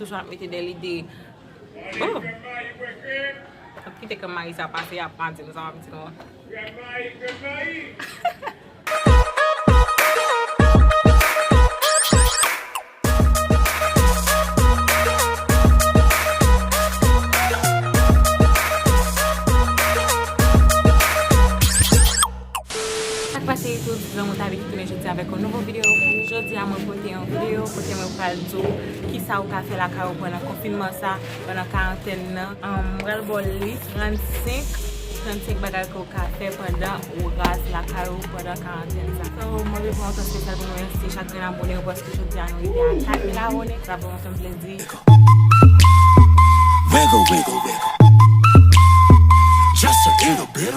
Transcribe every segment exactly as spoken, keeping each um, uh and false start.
Toujou ap mete de lide. Oh! Ap kite kòm mayi sa pase, y ap pa di nou sa, m ap di nou. Sa k pase YouTube, se Lanmou Tabi ki tounen jodi avèk yon nouvo videyo pou ou. Jodi a mwen pote yon videyo kote mwen pral di w kisa ou ka fè lakay ou pandan konfinman sa, pandan karantèn nan. Ahn, mwen pral ba w lis trannsenk, trannsenk bagay ke w ka fè pandan ou raz lakay ou pandan karantèn sa. So, mwen vle pran yon tan espesyal pou mwen remèsye chak grenn abone yo paske jodi a nou rive a kat mil abone. Sa fè mwen fè m plezi. Wiggle, wiggle, wiggle. Just a little bit.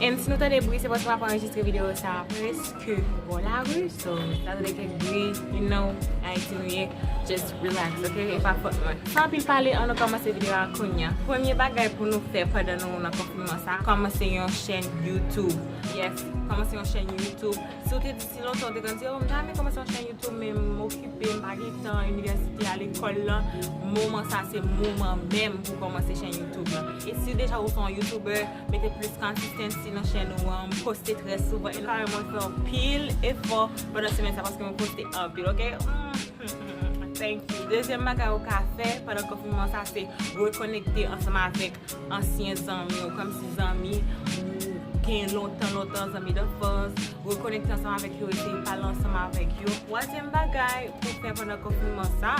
And si nou tande bri, se paske m ap anrejistre videyo sa a prèske bò lari, so, si w tande kèk bri, you know, Ayiti nou ye, just relax, ok? E pa fòt mwen. San anpil pale, ann nou kòmanse videyo a kounye a. Premye bagay pou nou fè pandan nou nan konfinman sa, kòmanse yon chèn YouTube. Yes, kòmanse yon chèn YouTube. Si w te di si lontan, w te konn di, "Oh, m ta renmen kòmanse yon chèn YouTube, men m okipe, m pa gen tan, inivèsite a, lekòl lan." Moman sa, se moman menm pou kòmanse chèn YouTube lan. E si deja ou se yon YouTuber, mete plis consistency nan chèn ou an, poste trè souvan. E nou ka wè mwen fè anpil efò pandan semèn sa paske mwen poste anpil, ok? Mm. Thank you. Dezyèm bagay ou ka fè pandan konfinman sa, se rekonekte ansanm avèk ansyen zanmi w, kòmsi zanmi ou gen lontan, lontan, zanmi danfans, rekonekte ansanm avèk yo, eseye pale ansanm avèk yo. Twazyèm bagay pou fè pandan konfinman sa,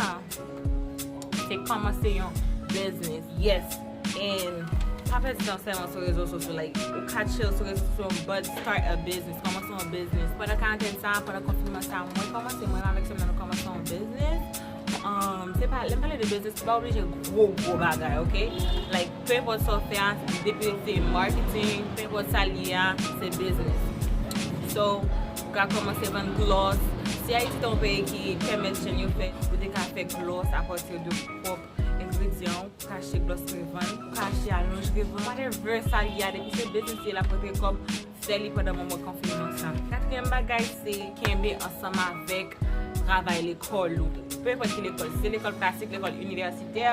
se kòmanse yon business. Yes. And pa pèdi tan sèlman sou rezo sosyo. Like, ou ka chill sou rezo sosyo, but start a business. Kòmanse yon business. Pandan karantèn sa, pandan konfinman sa, mwen kòmanse, mwen avèk sè m nan, nou kòmanse yon business. Um, se pa, lè m pale de business, se pa oblije gwo, gwo bagay, ok? Like, pe enpòt sa w fè a, depi se marketing, pe enpòt sa l ye a, se business. So, ou ka kòmanse vann gloss. Si Ayiti te yon peyi ki pèmèt jèn yo fè, ou te ka fè gloss apati de pwòp engredyan w, ou ka achte gloss revann, ou ka achte alonj revann, whatever sa l ye a, depi se business li ye, l ap rantre kòb, fè li pandan moman konfinman sa. Katriyèm bagay, se kenbe ansanm avèk travay lekòl ou. Pe enpòt ki lekòl, si se lekòl klasik, lekòl inivèsitè,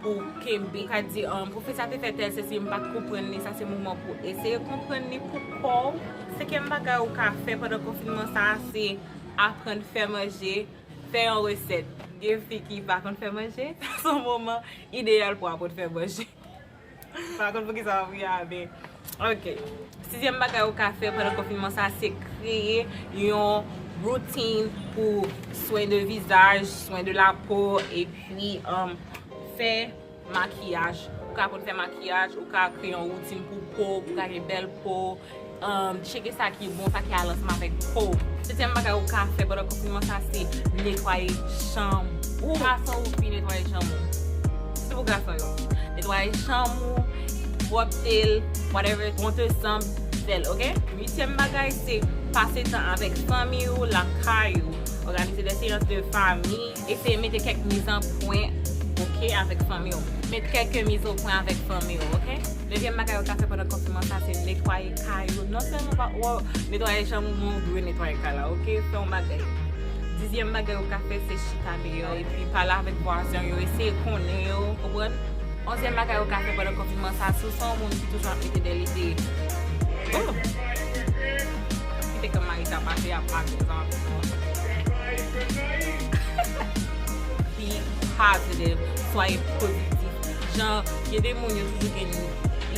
pou kenbe, ou ka di, um, pwofesè a te fè tèl sesi, m pa t konprann li, sa se moman pou eseye konprann li pou kò w. Senkyèm bagay ou ka fè pandan konfinman sa, se aprann fè manje, fè yon resèt. Gen fi ki pa konn fè manje, sa se yon moman ideyal pou aprann fè manje. Pa konn poukisa m ap ri a, men, ok. Sizyèm bagay ou ka fè pandan konfinman sa, se kreye yon routine pou swen de vizaj, swen de la po, epi, um, fè makiyaj. Ou ka aprann fè makiyaj, ou ka kreye yon routine pou po, pou ka gen bèl po, um, tcheke sa ki bon, sa ki al ansanm avèk po. Setyèm bagay ou ka fè pandan konfinman sa, se netwaye chanm ou. Gason ou fi, netwaye chanm ou. Sitou pou gason yo. Netwaye chanm ou, pwòpte l, whatever, bon te sanm, fè l, ok? Uityèm bagay, se pase tan avèk fanmi ou, lakay ou. Òganize de seyans de fanmi. Eseye mete kèk mizanpwen, ok, avèk fanmi w. Met kèk mizanpwen avèk fanmi w, ok? Nevyèm bagay ou ka fè pandan konfinman sa, se netwaye kay ou. Non sèlman pa, w netwaye chanm ou, men ou dwe netwaye kay la, ok? Fè yon bagay. Dizyèm bagay ou ka fè, se chita deyò epi pale avèk vwazen yo, eseye konnen yo, konprann? Onzyèm bagay ou ka fè pandan konfinman sa, si w se yon moun ki toujou ap mete de lide, oh! Kite kòm mayi sa pase, y ap pase sa. Be positive, swaye pozitif. Jan, gen de moun yo toujou gen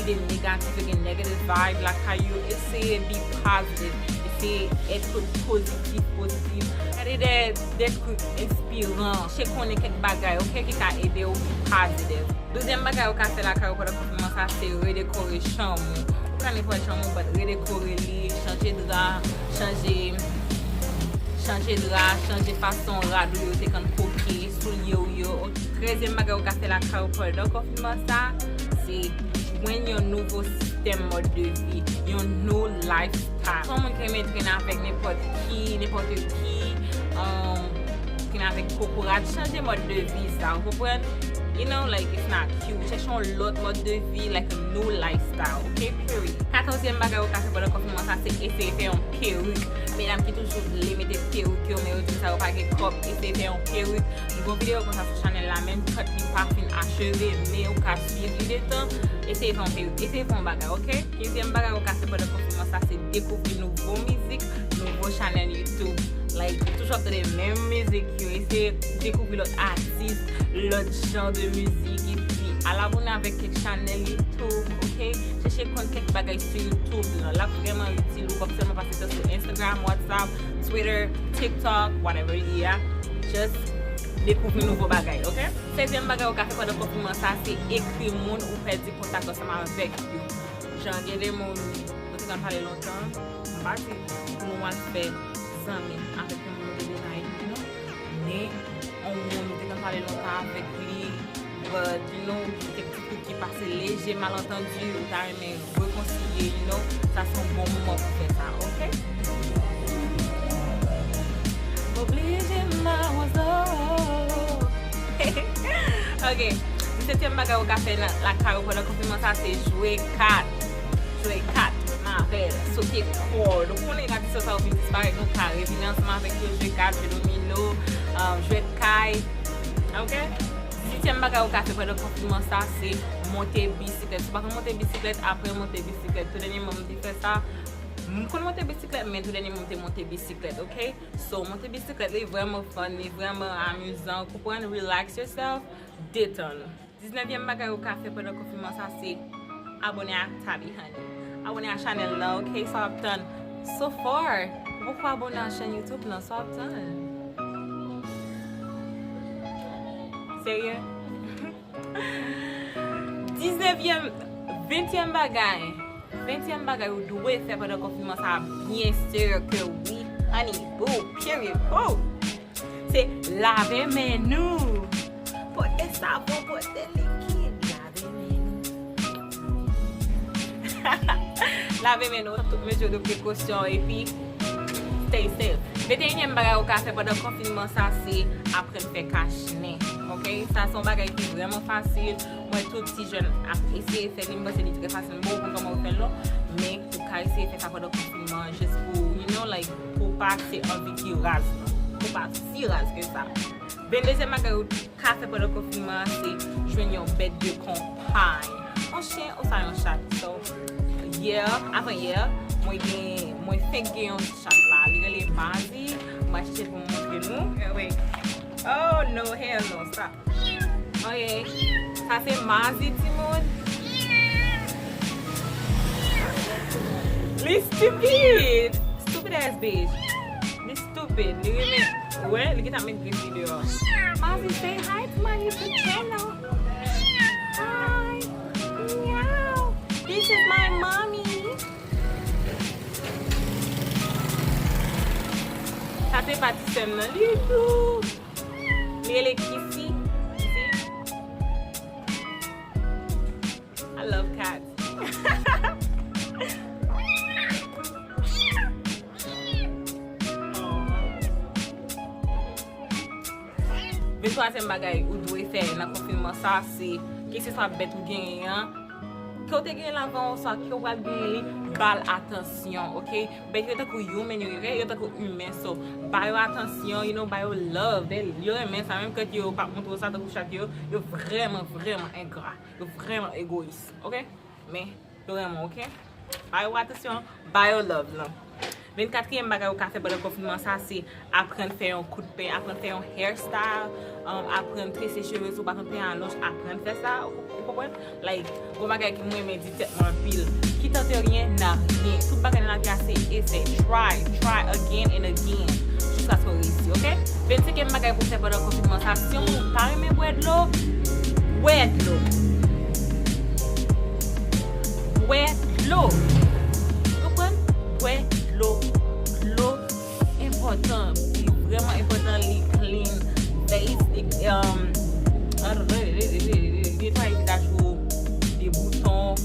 ide negatif, yo gen negative vibe lakay yo. Eseye be positive, eseye èt pozitif, pozitif. Gade de, de trik enspiran, chèche konnen kèk bagay, ok, ki ka ede w be positive. Douzyèm bagay ou ka fè lakay ou pandan konfinman sa, se redekore chanm ou. Ou ka netwaye chanm ou, but redekore li, chanje dra, chanje, chanje dra, chanje fason rad ou yo te konn koke, soulye w yo. Trezyèm bagay ou ka fè lakay ou pandan konfinman sa, se jwenn yon nouvo sistèm mòd de vi, yon nou lifestyle. Si w se yon moun ki renmen trennen avèk nenpòt ki, nenpòt ki, um, trennen avèk kokorat, chanje mòd de vi sa, ou konprann? You know, like, it's not cute. Chèche yon lòt mòd de vi, like a new lifestyle, ok? Period. Katòzyèm bagay ou ka fè pandan konfinman sa, se eseye fè yon peruk. Medam ki toujou vle mete peruk yo, men yo di sa yo pa gen kòb, eseye fè yon peruk. M gon videyo konsa sou chanèl la, menm kant li pa fin acheve, men ou ka swiv li detan, eseye fè yon peruk, eseye fè yon bagay, ok? Kenzyèm bagay ou ka fè pandan konfinman sa, se dekouvri nouvo mizik, nouvo chanèl YouTube. Like, toujou ap tande menm mizik yo, eseye dekouvri lòt atis, lòt jan de mizik, epi al abòne avèk kèk chanèl YouTube, ok? Chèche konn kèk bagay sou YouTube lan, l ap vrèman itil ou, w ap sèlman pase tan sou Instagram, WhatsApp, Twitter, TikTok, whatever li ye a. Just dekouvri nouvo bagay, ok? Sèzyèm bagay ou ka fè pandan konfinman sa, se ekri moun ou pèdi kontak ansanm avèk yo. Jan gen de moun nou te konn pale lontan, m pa di pou nou al fè zanmi avèk yon moun nou te deja ekri non, men yon moun nou te konn pale lontan avèk li, but, you know, gen kèk ti trik ki pase leje, malantandi, ou ta renmen rekonsilye, you know, sa se yon bon moman pou fè sa, ok? Oblije mawozo. Ok. Disètyèm bagay ou ka fè nan lakay ou pandan konfinman sa, se jwe kat. Jwe kat, mavèl, sote kòd. Ou konnen tradisyon sa yo vin disparèt, nou ka revini ansanm avèk yo, jwe kat, jwe domino, um, jwèt kay. Ok? Dizityèm bagay ou ka fè pandan konfinman sa, se monte bisiklèt. Si w pa konn monte bisiklèt, aprann monte bisiklèt. Tou dènyèman, m te fè sa. M konn monte bisiklèt, men tou dènyèman, m te monte bisiklèt, ok? So, monte bisiklèt, li vrèman fun, li vrèman amizan, ou konprann, relax yourself, detann ou. Diznèvyèm bagay ou ka fè pandan konfinman sa, se abòne ak Tabi Honey. Abòne ak chanèl la, ok? Sa w ap tann? So far, ou poko abòne ak chèn YouTube lan, sa w ap tann? Serye? Diznèvyèm, ventyèm bagay. Ventyèm bagay ou dwe fè pandan konfinman sa, byen sûr que oui, honey, boo, period, boo. Se lave men nou. Pote savon, pote likid, lave men nou. Lave men nou, tout mezi de prekosyon, epi stay safe. Venteyinyèm bagay ou ka fè pandan konfinman sa, se aprann fè kachnen. Ok? Sa se yon bagay ki vrèman fasil. Mwen, tout ti jèn ap eseye fè li, m panse li trè fasil. M poko konn kòman yo fè l non. Men ou ka eseye fè sa pandan konfinman, just pou, you know, like, pou w pa se anvi ki raz non. Pou w pa si raz ke sa. Vendezyèm bagay ou ka fè pandan konfinman an, se jwenn yon bèt de konpay. Yon chen oswa yon chat. So, yè, avan yè, mwen gen, mwen fenk gen yon chat la. Li rele Mazi. Mwen chèche pou m montre nou. Anyway. Oh, no, hell no, stop. Ok. Sa se Mazi, timoun. Li stupid. Stupid ass bitch. Li stupid. Li renmen. Wè, li gentan met grif li deyò. Mazi, say hi to my YouTube channel. Hi. Meow. This is my mommy. Sa se pa ti sè m nan. Li dou. Li rele Kisi. Kisi. I love cats. Venntwazyèm bagay ou dwe fè nan konfinman sa, se keseswa bèt ou genyen an, ke w te genyen l avan oswa ke w pral genyen li, ba l atansyon, ok? Bèt yo tankou human, yo, yo tankou imen, so, ba yo atansyon, you know, ba yo love, they, yo renmen sa, menm kant yo p ap montre w sa tankou chat yo, yo vrèman, vrèman engra, yo vrèman egoyis, ok? Men, yo renmen w, ok? Ba yo atansyon, ba yo love lan. Vennkatriyèm bagay ou ka fè pandan konfinman sa, se aprann fè yon kout pen, aprann fè yon hairstyle, um, aprann trese cheve, si w pa konn pen alonj, aprann fè sa, ou, ou konprann? Like, gon bagay ki mwen renmen di tèt mwen anpil. Qui tente rien n'a rien. Tout bagay nan lavi a se esèy. Try, try again and again. Jiskaske w reyisi, ok? Vennsenkyèm bagay pou fè pandan konfinman sa, si yon moun pa renmen bwè dlo, bwè dlo. Bwè dlo. Konprann? Bwè dlo. Dlo enpòtan. Li vrèman enpòtan, li clean. Basic, um, netwaye vizaj ou, de bouton,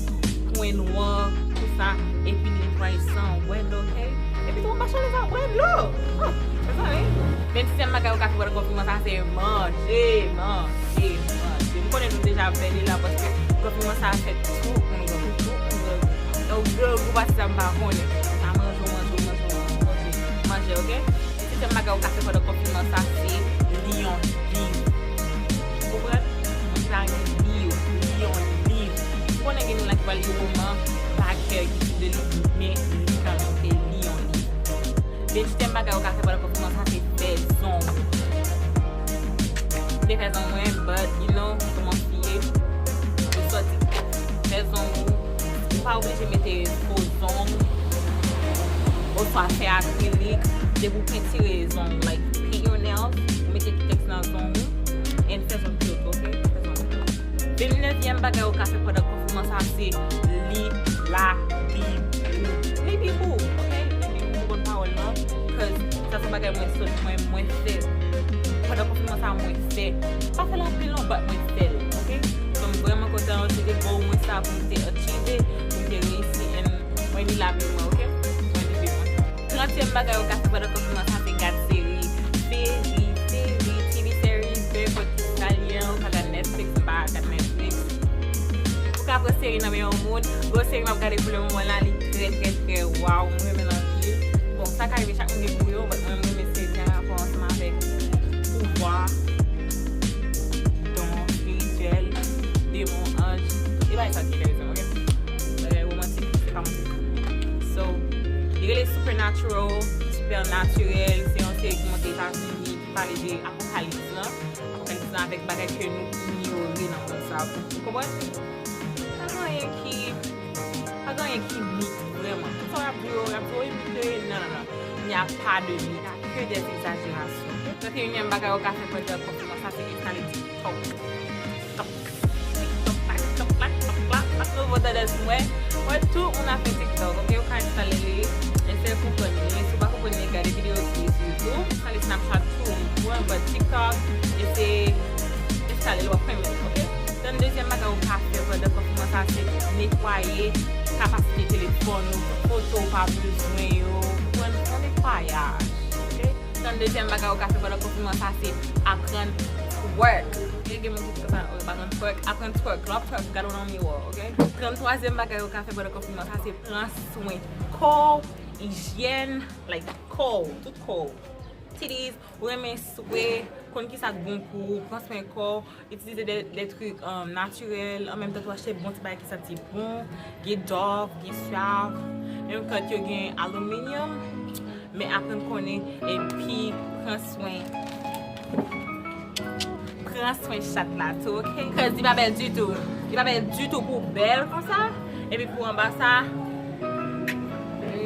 pwen nwa, tout sa. Epi li netwaye san, bwè dlo, ok? Epi tou, pa chanje sa, bwè dlo. Oh, mezanmi. Vennsizyèm bagay ou ka fè pandan konfinman sa, se manje, manje, manje. M konnen Ap bèle la paske konfinman sa a fè tout moun grangou, tout moun grangou. Donk, grangou pase sa m pa konnen. Sa manje, manje, manje, manje, manje, oke? Dezyèm bagay ou ka fè pandan konfinman sa, se li yon liv. Ou konprann? Moun ki pa gen li yo, li yon liv. Ou konnen gen moun la ki pral li woman, pa kè ki sou de li, men li kanmenm se li yon liv. Dezyèm bagay ou ka fè pandan konfinman sa, se fè zong ou. M te fè zong mwen, but, you know, kòman fi ye, ou sòti fè zong ou. Ou pa oblije mete fo zong, oswa fè akrilik, depi ou pentire zong, like, paint your nails, ou mete kitèks nan zong ou, and fè zong cute, oke? Fè zong cute. Vennevèm bagay ou ka fè pandan konfinman sa, se li labib ou. Li bib ou, oke? Li bib ou, bon pawòl lan. 'Cause sa se bagay mwen sot, mwen, mwen fè. Pandan konfinman sa, mwen fè. Pa fè l anpil non, but mwen fè l, oke? So, m vrèman kontan, se te goal mwen sa pou m te achieve, pou m te reyisi, and mwen li labib mwen, oke? Mwen li bib mwen. Trantyèm bagay ou ka fè pandan konfinman sa, se gad seri. Seri, seri, T V series, pe enpòt ki sa l ye, ou ka gad Netflix, m pa gad Netflix. Ou ka pran seri nan men yon moun. Gon seri m ap gade pou le moman la, li trè, trè, trè, waw, mwen renmen l anpil. Bon, sa ka rive chak moun gen pou yo, but mwen, mwen renmen seri sa rapò ansanm avèk pouvwa, don espirityèl, demon, anj, e bagay sa ki enteresan, oke? Bagay romantik, se pa mwen. So, li rele Supernatural, Sipènatirèl, se yon seri ki monte Etazini, ki pale de apokalips lan. Apokalips lan avèk bagay ke nou inyore nan mond sa. Ou konprann? Pa gen anyen ki, pa gen anyen ki mit, vrèman. Tout sa y ap di yo, y ap di yo, e mit yo ye, non, non, non. Il n'y a pas de mythe, il n'y a que des exagérations. Trannteyinyèm bagay ou ka fè pandan konfinman sa, se enstale TikTok. TikTok. TikTok la, TikTok la, TikTok la, TikTok la. Nouvo tandans mwen. Mwen, tout moun ap fè TikTok, oke? Ou ka enstale li. Eseye konprann li. Si w pa konprann li, gade videyo ki sou YouTube. Enstale Snapchat tou. Mwen, but TikTok, eseye enstale l, w ap renmen l, oke? Tranndezyèm bagay ou ka fè pandan konfinman sa, se netwaye kapasite telefòn ou, tout foto ou pa bezwen yo. Ou pran yon netwayaj, oke? Tranndezyèm bagay ou ka fè pandan konfinman sa, se aprann twerk. Gen, gen moun ki konn pa, pa konn twerk, aprann twerk. Lè w ap twerk, gade w nan miwa, oke? Tranntwazyèm bagay ou ka fè pandan konfinman sa, se pran swen kò w, ijyèn, like, kò w, tout kò w. Titties, ou renmen swe, konn ki sa k bon pou ou, pran swen kò w, itilize de, de trik, um, natirèl, an menm tan tou achte bon ti bagay ki santi bon, gen Dove, gen Suave, menm kant yo gen aluminium, men aprann konnen epi pran swen, pran swen chat la tou, oke? 'Cause li pa bèl ditou, li pa bèl ditou pou bèl konsa, epi pou anba sa,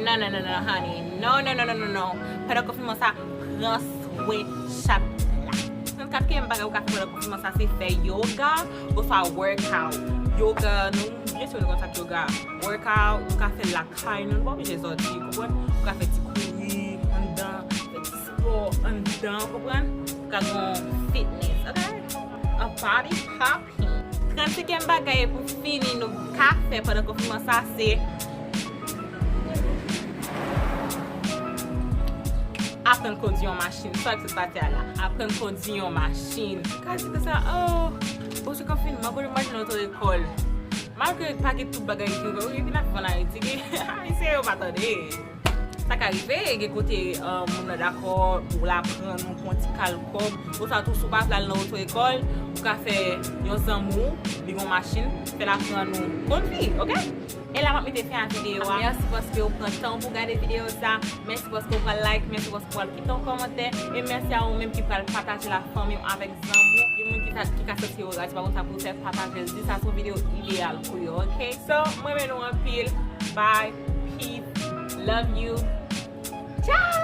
non, non, non, non, honey, non, non, non, non, non, non, pandan konfinman sa, pran swen chat la. Trannkatriyèm bagay ou ka fè pandan konfinman sa, se fè yoga oswa workout. Yoga, nou, byen si nou konn sa k yoga. Workout, nou ka fè l lakay nou, nou pa oblije sòti, konprann? Ou ka fè ti kouri anndan, fè ti spò anndan, konprann? Ou ka gen fitness, oke? A body pop. Trannsenkyèm bagay e pou fini nou ka fè pandan konfinman sa, se aprann kondui yon machin. Sa k sot pati a la. Aprann kondui yon machin. Ka di konsa, oh, bon, se konfinman, kote machin oto ekòl. Malgre pa gen tout bagay ki ouvè, wi, epi n ap viv ann Ayiti, gen Ayisyen yo pa tande. Sa ka rive, gen kote, um, moun nan dakò pou l aprann ou pou yon ti kal kòb, oswa tou si w pa vle al nan oto ekòl, ou ka fè yon zanmi w, li gen yon machin, fè l aprann ou kondui, oke? E la m ap mete fen a videyo a. Mèsi paske w pran tan w pou w gade videyo sa. Mèsi paske w pral like, mèsi paske w pral kite yon kòmantè. E mèsi a ou menm ki pral pataje l ak fanmi w, avèk zanmi w. Gen moun ki ka, ki ka santi yo rate, pa konn sa pou yo fè, pataje l. Di sa se yon videyo ideyal pou yo, oke? So, mwen renmen nou anpil. Bye. Peace. Love you. Ciao.